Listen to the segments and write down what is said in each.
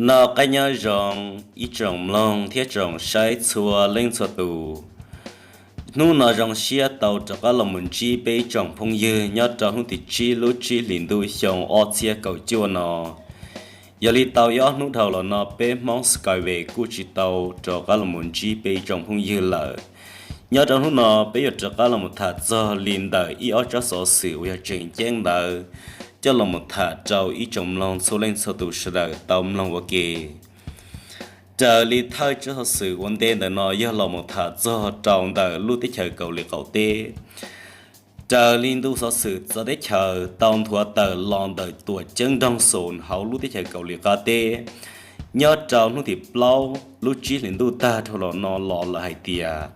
Noj qab nyob zoo ib tsoom mloog thiab tsoom saib txhua leej txhua tus. Hnub no zoo siab tau rov qab los mus ntsib peb ib tsoom phooj ywg nyob rau hnub tim tsib lub tsib hlis ntuj xyoo ob txhiab kaum cuaj no. Yog li tau ib ob hnub dhau los no peb Hmoob Skyway kuj tsis tau rov qab los mus ntsib peb ib tsoom phooj ywg lawm. Nyob rau hnub no peb yuav rov qab los mus tham txog li ntawm ib ob tsab xov xwm uas yog tseem ceeb ntawd coj los mus tham rau ib tsoom mloog txhua leej txhua tus sawv daws tau mloog ua ke. Raws li thawj tsab xov xwm ua ntej ntawm no yog los mus tham txog rau ntawm lub teb chaws Kaus Lim Qaum Teb. Raws li ntu xov xwm txawv teb chaws tau nthuav tawm los ntawm tuam ceeb nroog Xos hauv lub teb chaws Kaus Lim Qab Teb nyob rau hnub tim plaub lub tsib hlis ntuj tag dhau los no los lawm hais tias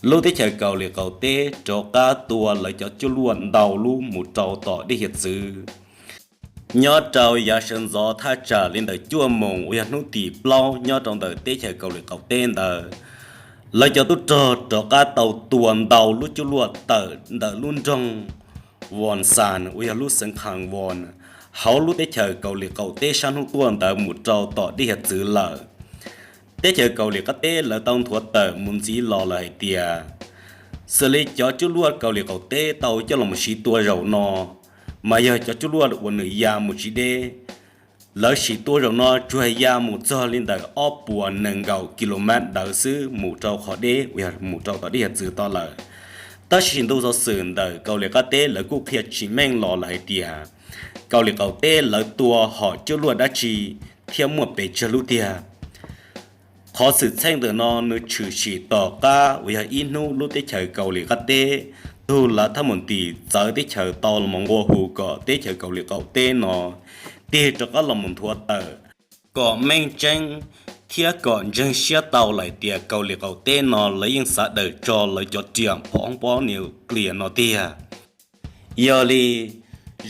lub teb chaws Kaus Lim Qaum Teb rov qab tua lawv cov cuaj luaj ntau lub mus rau tom dej hiav txwv. Nyob rau yav sawv ntxov thaj tsam li ntawm cuaj moos uas yog hnub tim plaub nyob rau ntawm teb chaws Kaus Lim Qaum Teb ntawd, lawv cov tub rog rov qab tau tua ntau lub cuaj luaj tawm ntawm lub nroog Voos Xas uas yog lub xeev Khas Voos hauv lub teb chaws Kaus Lim Qaum Teb sab hnub tuaj ntawd mus rau tom dej hiav txwv lawm. Teb chaws Kaus Lim Qab Teb lawv tau nthuav tawm mus ntxiv los lawm hais tias xws li cov cuaj luaj Kaus Lim Qaum Teb tau coj los mus siv tua zaum no mas yog cov cuaj luaj uas nws ya mus tsis deb. Lawv sim tua zaum no tsuas ya mus txog li ntawm ob puas nees nkaum kilomev ntawd xwb mus rau qhov deb uas yog mus rau tom dej hiav txwv tod lawm. Tab sis ntu xov xwm ntawm Kaus Lim Qab Teb lawv kuj qhia tsis meej los lawm hais tias Kaus Lim Qaum Teb lawv tua hom cuaj luaj dab tsi thiab muaj pes tsawg lub tiag. Qhov xwm txheej ntawm no nws tshwm sim tom qab uas yog ib hnub lub teb chaws Kaus Lim Qab Teb tug lav thab mus tim txawv teb chaws tau los nqua hu kom teb chaws Kaus Lim Qaum Teb no tig rov qab los mus nthuav tawm kom meej tseeb thiab kom ntseeg siab tau lawm tias Kaus Lim Qaum Teb no lawv yeej xav daws tso lawv cov riam phom hoob pob nuclear no tiag. Yog li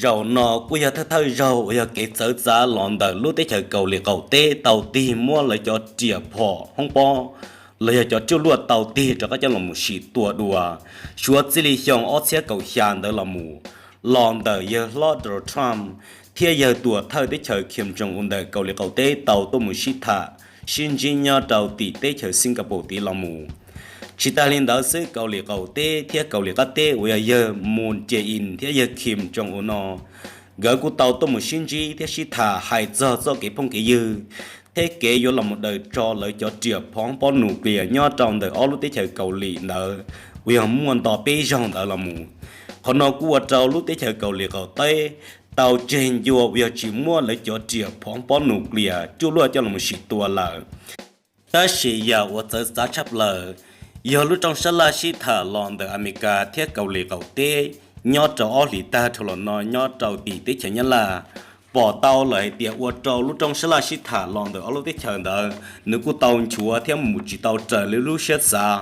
zaum no kuj yog thawj thawj zaug uas yog kev txawv txav los ntawm lub teb chaws Kaus Lim Qaum Teb tau tig muab lawv cov riam phom hoob pob los yog cov cuaj luaj tau tig rov qab coj los mus sim tua dua. Suav txij li xyoo ob txhiab kaum xya ntawd los mus, los ntawm yawg hlob Donald Trump thiab yawg tuam thawj teb chaws Kim Jong Un ntawm Kaus Lim Qaum Teb tau tuaj mus sib tham sib ntsib nyob rau tim teb chaws Singapore tid los mus. Tsis tas li ntawd xwb, Kaus Lim Qaum Teb thiab Kaus Lim Qab Teb uas yog yawg Moon Jae-in thiab yawg Kim Jong Un no, nkawd kuj tau tuaj mus sib ntsib thiab sib tham hais txog txoj kev phooj kev ywg thiab kev yuav los mus daws tso lawv cov riam phom hoob pob nuclear nyob rau ntawm ob lub teb chaws Kaus Lim ntawd uas yog muaj nto peb zaug ntawd los mus. Qhov no kuj ua rau lub teb chaws Kaus Lim Qaum Teb tau tseg ncua uas yog tsis muab lawv cov riam phom hoob pob nuclear cuaj luaj coj los mus sim tua lawm. Tab sis yam uas txawv txav tshaj plaws yog lub rooj sab laj sib tham los ntawm Amelikas thiab Kaus Lim Qaum Teb nyob rau ob hlis tag dhau los no nyob rau tim teb chaws Nyab Laj pom tau lawm hais tias ua rau lub rooj sab laj sib tham los ntawm ob lub teb chaws ntawd nws kuj tau nchuav thiab mus tsis tau raws li lub siab xav.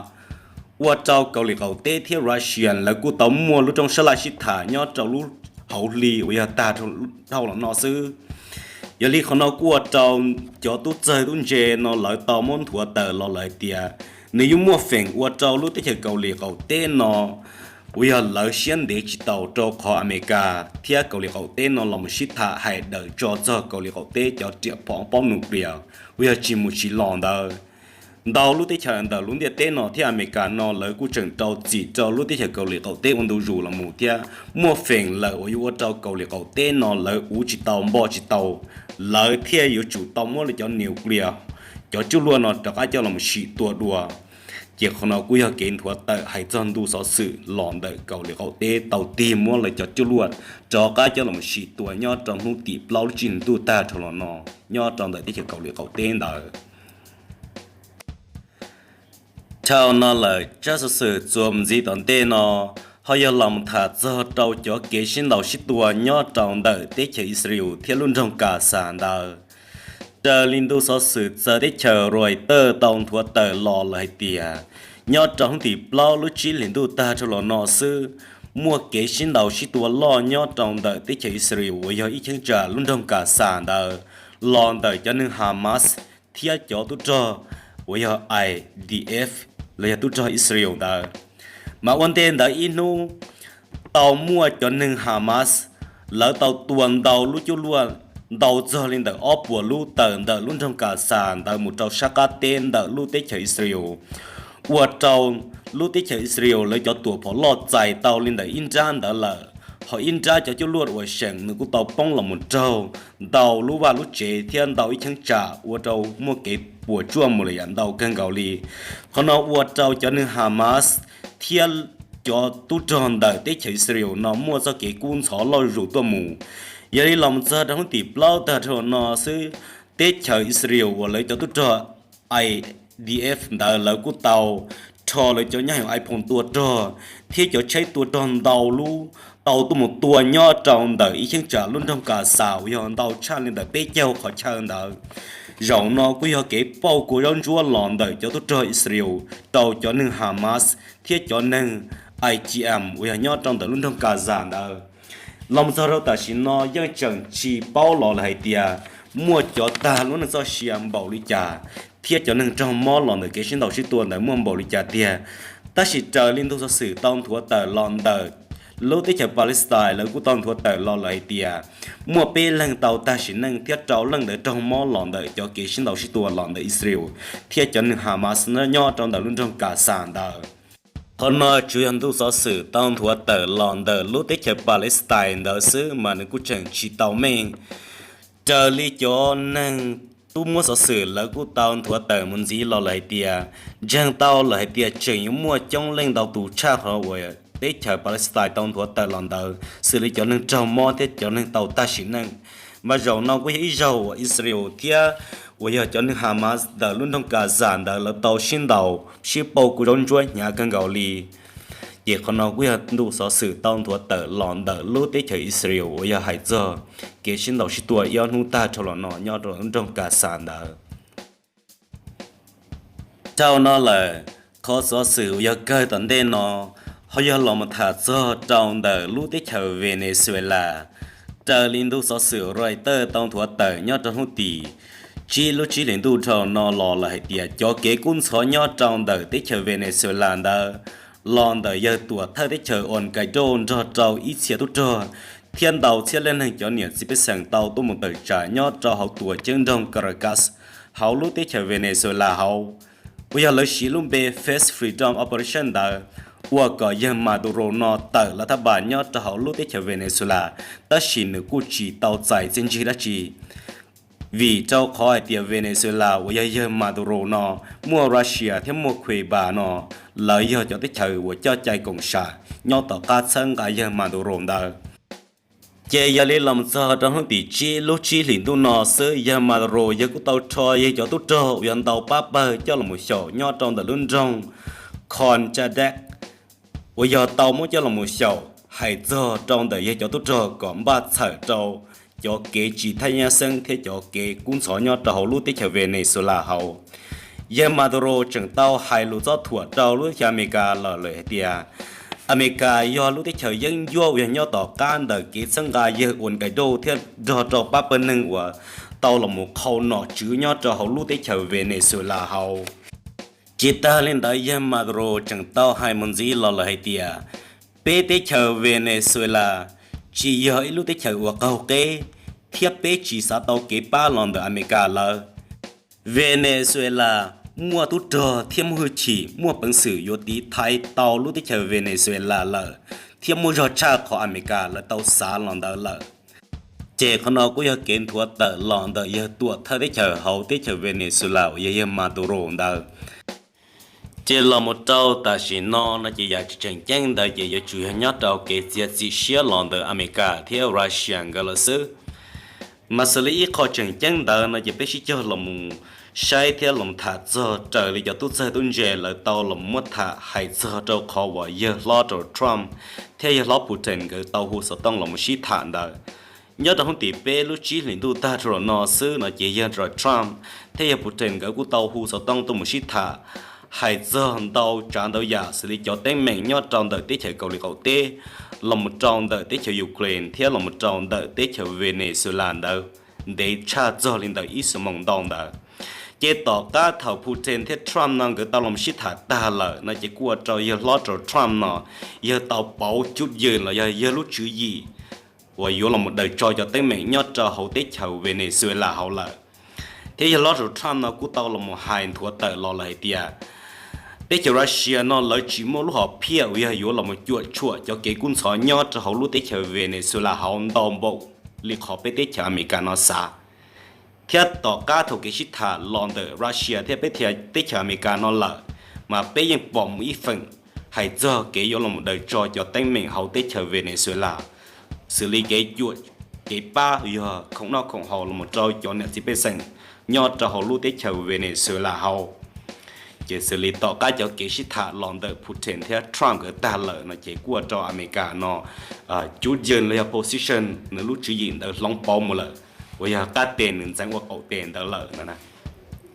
Ua rau Kaus Lim Qaum Teb thiab Russia lawv kuj tau muaj lub rooj sab laj sib tham nyob rau lub hauv hli uas yog tag dhau los no xwb. Yog li qhov no kuj ua rau cov tub txawg tub ntse no lawv tau muab nthuav tawm los lawm hais tias nws yuav muaj feem ua rau lub teb chaws Kaus Lim Qaum Teb no uas yog lawv siab ntev tsis taus rau qhov Amelikas thiab Kaus Lim Qaum Teb no los mus sib tham hais daws tso txog Kaus Lim Qaum Teb cov riam phom pob nuclear uas yog tsis mus tsis los ntawd. Ntau lub teb chaws ntawm lub ntiaj teb no thiab Amelikas no lawv kuj tseem rau txim rau lub teb chaws Kaus Lim Qaum Teb ua ntu zus los mus thiab muaj feem lawm uas yuav ua rau Kaus Lim Qaum Teb no lawv uv tsis tau npo tsis tau, lawv thiaj yuav tsum tau muab lawv cov nuclear, cov cuaj luaj no rov qab coj los sim tua dua. Ces qhov no kuj yog kev nthuav tawm hais txog ntu xov xwm los ntawm Kaus Lim Qaum Teb tau tig muab lawv cov cuaj luaj rov qab coj los sim tua nyob rau hnub tim plaub lub tsib hlis ntuj tag dhau los no nyob rau ntawm teb chaws Kaus Lim Qaum Teb ntawd. Dhau no lawm, tsab xov xwm txuas ntxiv tom ntej no ho yog los tham txog rau cov kev sib ntaus sib tua nyob rau ntawm teb chaws Israel thiab lub nroog Kaxas ntawd. Raws li ntu xov xwm txawv teb chaws Reuters tau nthuav tawm los lawm hais tias, nyob rau hnub tim plaub lub tsib hlis ntuj tag dhau los no xwb, muaj kev sib ntaus sib tua loj nyob rau ntawm teb chaws Israel uas yog ib cheeb tsam lub nroog Kaxas ntawd, los ntawm cov neeg Hamas thiab cov tub rog uas yog IDF los yog tub rog Israel ntawd. Mas ua ntej ntawd ib hnub tau muaj cov neeg Hamas, lawv tau tua ntau lub cuaj luaj ntau txog li ntawm ob puas lub tawm ntawm lub nroog Kaxas ntawd mus rau sab qab teb ntawm lub teb chaws Israel, ua rau lub teb chaws Israel lawv cov tuam phom loj txais tau li ntawm ib nrab ntawd lawm, ho ib nrab cov cuaj luaj uas seem nws kuj tau poob los mus raug ntau lub vaj lub tsev thiab ntau ib cheeb tsam ua rau muaj kev puas tsuaj mus lawm yam ntau kawg nkaus li. Qhov no ua rau cov neeg Hamas thiab cov tub rog ntawm teb chaws Israel no muaj txoj kev kub ntxhov loj zus tuaj mus. Yog li los txog rau hnub tim plaub tag nrho no xwb, teb chaws Israel uas lawv cov tub rog I D F ntawd lawv kuj tau rho lawv cov nyab hoom iPhone tua rog thiab cov tsheb tua rog ntau lub tau tuaj mus tua nyob rau ntawm ib cheeb tsam lub nroog Kaxas uas yog ntau tshaj li ntawm peb caug qhov chaw ntawd. Zaum no kuj yog kev pauj kua zaub ntsuab los ntawm cov tub rog Israel rau cov neeg Hamas thiab cov neeg I G M uas yog nyob rau ntawm lub nroog Kaxas ntawd. Los txog rau tam sim no yeej tseem tsis paub los lawm hais tias muaj cov tag lub neej txoj sia npaum li cas thiab cov neeg raug mob los ntawm kev sib ntaus sib tua ntawd muaj npaum li cas tiag. Tab sis raws li ntu xov xwm tau nthuav tawm los ntawm lub teb chaws Palestine lawv kuj tau nthuav tawm los lawm hais tias muaj peb leeg tau tag sim neej thiab rau leej ntawd raug mob los ntawm cov kev sib ntaus sib tua los ntawm Israel thiab cov neeg Hamas nyob rau ntawm lub nroog Kaxas ntawd. Qhov no tsuas yog ntu xov xwm tau nthuav tawm los ntawm lub teb chaws Palestine ntawd xwb mas nws kuj tseem tsis tau meej. Raws li cov neeg tub muab xov xwm lawv kuj tau nthuav tawm mus ntxiv los lawm hais tias ntseeg tau lawm hais tias tseem yuav muaj coob leej ntau tus tshaj qhov uas teb chaws Palestine tau nthuav tawm los ntawd xws li cov neeg raug mob thiab cov neeg tau tag sim neej. Mas zaum no kuj yog ib zaug uas Israel thiab uas yog cov neeg Hamas ntawm lub nroog Kaxas ntawd lawv tau sib ntaus sib pauj kua zaub ntsuab hnyav kawg nkaus li. Ces qhov no kuj yog ntu xov xwm tau nthuav tawm los ntawm lub teb chaws Israel uas yog hais txog kev sib ntaus sib tua ib ob hnub tag nrho los no nyob rau lub nroog Kaxas ntawd. Dhau no lawm, qhov xov xwm uas yog kawg tom ntej no ho yog los mus tham txog rau ntawm lub teb chaws Venezuela. Raws li ntu xov xwm Reuters tau nthuav tawm nyob rau hnub tim tsib lub tsib hlis ntuj dhau no los lawm hais tias cov kev kub ntxhov nyob rau ntawm teb chaws Venezuela ntawd los ntawm yawg tuam thawj teb chaws Juan Guaido nrog rau ib txhia tub rog thiab ntau txhiab leej neeg cov niam txiv pej xeem tau tuaj mus tawm tsam nyob rau hauv tuam ceeb nroog Caracas hauv lub teb chaws Venezuela hauv, uas yog lawv siv lub npe Fast Freedom Operation ntawd, ua kom yawg Maduro no tawm lav thab npas nyob rau hauv lub teb chaws Venezuela, tab sis nws kuj tsis tau txais txiaj ntsig dab tsi. Vim rau qhov hais tias Venezuela uas yog yawg Maduro no muaj Russia thiab muaj Cuba no, lawv yog cov teb chaws uas coj cai koom sam nyob tom qab txhawb nqa yawg Maduro ntawd. Ces yog li los txog rau hnub tim tsib lub tsib hlis ntuj no xwb, yawg Maduro yawg kuj tau rho yawg cov tub rog uas yog ntau pab pawg coj los mus xyaum nyob rau ntawm lub nroog Contadec, uas yog tau muab coj los mus xyaum hais txog rau ntawm yawg cov tub rog kom npaj txhawm rau cov kev tsis thaj yeeb xeeb thiab cov kev kub ntxhov nyob rau hauv lub teb chaws Venezuela hauv. Yawg Maduro tseem tau hais lus txob thuam rau lub teb chaws Amelikas los lawm hais tias Amelikas yog lub teb chaws yeeb ncuab uas yog nyob tom qab ntawm kev txhawb nqa yawg Juan Guaido thiab nrog rau pab pawg neeg uas tau los mus qhau nom tswv nyob rau hauv lub teb chaws Venezuela hauv. Tsis tag li ntawd yawg Maduro tseem tau hais mus ntxiv los lawm hais tias peb teb chaws Venezuela tsis yog ib lub teb chaws uas qaug qeb thiab peb tsis xav tau kev pab los ntawm Amelikas lawm. Venezuela muaj tub rog thiab muaj hwj chim muaj peev xwm yuav tiv thaiv tau lub teb chaws Venezuela lawm, thiab muaj zog tshaj qhov Amelikas lawv tau xav los ntawd lawm. Ces qhov no kuj yog kev nthuav tawm los ntawm yawg tuam thawj teb chaws hauv teb chaws Venezuela uas yog yawg Maduro ntawd. Ces los mus rau tam sim no no ces yam tseem ceeb ntawd ces yuav tsum yog nyob rau kev txiav txim siab los ntawm Amelikas thiab Russia nkawd lawm xwb. Mas xws li ib qho tseem ceeb ntawd no ces peb sib cog los mus saib thiab los tham txog raws li cov tub txawg tub ntse lawv tau los muab tham hais txog rau qhov uas yawg hlob rau Trump thiab yawg hlob Putin nkawd tau hu xov tooj los mus sib tham ntawd. Nyob rau hnub tim peb lub tsib hlis ntuj tag nrho no xwb no ces yawg Trump thiab yawg Putin nkawd kuj tau hu xov tooj tuaj mus sib tham hais txog ntau tsav ntau yam xws li cov teeb meem nyob rau ntawm teb chaws Kaus Lim qaum teb, los mus rau ntawm teb chaws Ukraine thiab los mus rau ntawm teb chaws Venezuela ntawd, ntev tshaj txog li ntawm ib xuab moos ntau ntawd. Ces tom qab thaum Putin thiab Trump no nkawd tau los sib tham tag lawm no ces kuj ua rau yawg hlob rau Trump no yawg tau pauv cub ywm los yog yawg lub tswv yim uas yuav los daws tso cov teeb meem nyob rau hauv teb chaws Venezuela hauv lawm. Thiab yawg hlob Trump no kuj tau los hais nthuav tawm los lawm hais tias teb chaws Russia no lawv tsis muaj lub hom phiaj uas yog yuav los cuam tshuam cov kev kub ntxhov nyob rau hauv lub teb chaws Venezuela hauv ntau npaum li qhov peb teb chaws Amelikas no xav. Thiab tom qab thaum kev sib tham los ntawm Russia thiab peb teb chaws Amelikas no lawm, mas peb yeej pom mus ib feem hais txog kev yuav los daws tso cov teeb meem hauv teb chaws Venezuela, xws li kev cuam kev pab yog khoom noj khoom haus los rau cov niam txiv pej xeem nyob rau hauv lub teb chaws Venezuela hauv. Ces xws li tom qab cov kev sib tham los ntawm Putin thiab Trump nkawd tag lawm no ces kuj ua rau Amelikas no cub yawg los yog position nws lub tswv yim ntawd hloov pauv mus lawm, uas yog qab tes nws ntxeev ua qaum tes ntawd lawm no.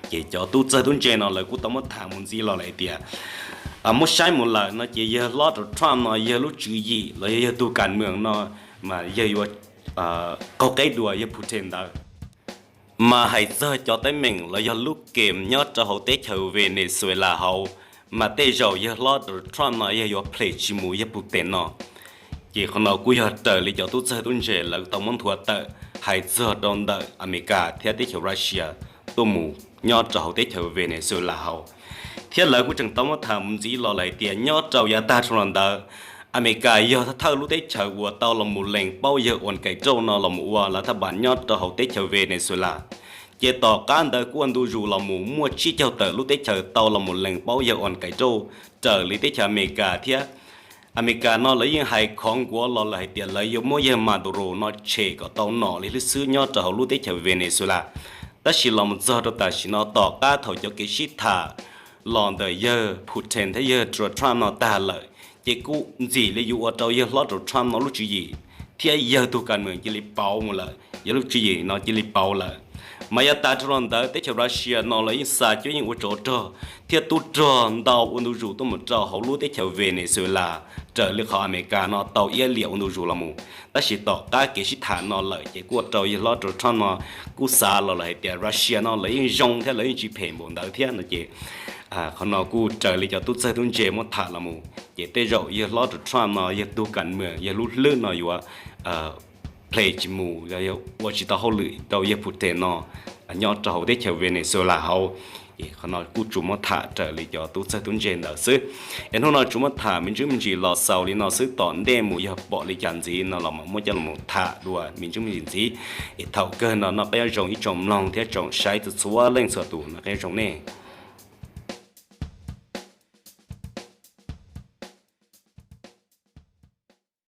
Ces cov tub txawg tub ntse no lawv kuj tau muab tham mus ntxiv los lawm hais tias muab saib mus lawm no ces yawg hlob Trump no yawg lub tswv yim los yog yawg tug kam meem no mas yawg yuav qaug qeb dua yawg Putin ntawd. Mas hais txog cov teeb meem los yog lub kem nyob rau hauv teb chaws Venezuela hauv, mas tej zaum yawg hlob Trump no yawg yuav play tsis mus yawg Putin no. Ces qhov no kuj yog raws li cov tub txawg tub ntse lawv tau muab nthuav tawm hais txog rau ntawm Amelikas thiab teb chaws Russia tuaj mus nyob rau hauv teb chaws Venezuela hauv. Thiab lawv kuj tseem tau muab tham mus ntxiv los lawm hais tias nyob rau yav tag tso los ntawd, Amelikas yog thawj lub teb chaws uas tau los mus lees paub yawg uas kaim rauj no los mus ua lawv thaj npas nyob rau hauv teb chaws Venezuela. Ces tom qab ntawd kuj ua ntu zus los mus muaj tsib caug tawm lub teb chaws tau los mus lees paub yawg uas kaim rauj raws li teb chaws Amelikas thiab. Amelikas no lawv yeej hais khov nkuav los lawm hais tias lawv yuav muab yawg Maduro no tshem kom tau nom li hlwb xwb nyob rau hauv lub teb chaws Venezuela. Tab sis los mus txog rau tam sim no tom qab thaum cov kev sib tham los ntawm yawg Putin thiab yawg Trump no tag lawm, ces kuj ntxim li yuav ua rau yawg hlob Trump no lub tswv yim thiab yawg tug kam meem cia li pauv mus lawm, yawg lub tswv yim no cia li pauv lawm. Mas yav tag rau los ntawd teb chaws Russia no lawv yeej xa cuab yeej ua tsov rog thiab tub rog ntau ua ntu zus tuaj mus rau hauv lub teb chaws Venezuela raws li qhov Amelikas no tau iab liam ua ntu zus los mus. Tab sis tom qab kev sib tham no lawm ces kuj ua rau yawg hlob Trump no kuj xav los lawm hais tias Russia no lawv yeej zoo thiab lawv yeej tsis phem npaum ntawd thiab no ces qhov no kuj raws li cov tub txawg tub ntse muab tham los mus ces tej zaum yawg hlob Trump no yawg tug kam meem yawg lub hlwb no yuav play tsis mus, ua tsis tau hauj lwm rau yawg Putin no nyob rau hauv teb chaws Venezuela hauv. Ces qhov no kuj tsuas muab tham raws li cov tub txawg tub ntse ntawd xwb. Es hnub no tsuas muab tham me ntsis me ntsis los xaus li no xwb, tom ntej mus yog pom li cas ntxiv no los muab coj los tham dua me ntsis me ntsis ntxiv. Es thaum kawg no noj qab nyob zoo ib tsoom mloog thiab tsoom saib txhua txhua leej txhua tus, noj qab nyob zoo nej.